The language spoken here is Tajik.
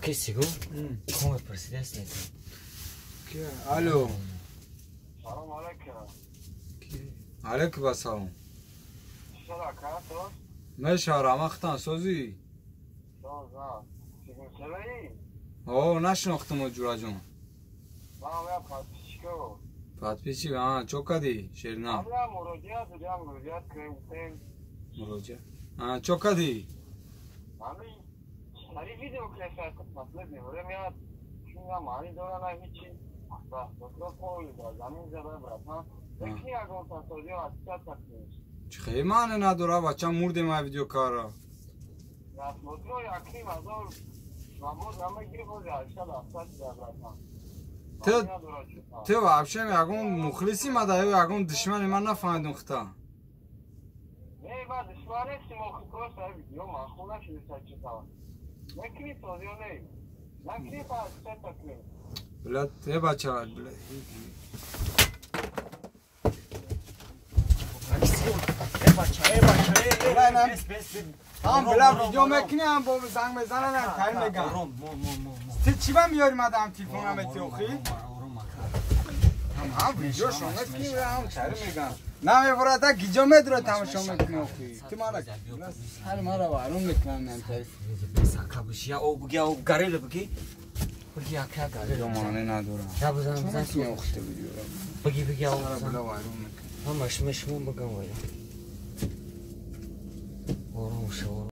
Аки сигу? Ком пресидент не. Алло. Салом алейкум. Алейкум ассалом. Чӣ карто? Мешара махтан созӣ? Соза. Сигу селаи? О, нашинохтам ҷураҷон. Ман я подписчик. Подписчик, а, чо кади, Шерна? Я муроҷиат дорам, муроҷиат кардем. Муроҷиат. А, чо кади? Ами, сари видео клип последнее время я мани дора на ҳичи. Чӣ хеле маъне надора, бача, мурдем ай видео кара. Ту вообще ягон мухлиси мада ё ягон душмани ман нафаҳмидум хита. Блядь, э бача, блядь. Э бача, э бача, э, бес, бес, бес. Ҳам била видео мекунӣ, ҳам бо занг мезанам, ҳам тари мегам. Ором, мо, мо, мо. Ти чӣ ба меёри мадам телефона мети охи? Ҳам видео шо мекунӣ, ҳам тари мегам. Намебурада гиҷо медура тамошо мекунӣ охи. Ти мара сари мара варон мекунам нам тари. Бес, ака, биши, я об буги, об гареле буги. Буги, ака, гареле. Видео маъне надора. Я бизан, бизан. Чӣ мекунӣ охи ту видеора? Буги, буги, об. Сара била вайрон мекунӣ. Ҳамаш мешмон бугам вай. Ором шо.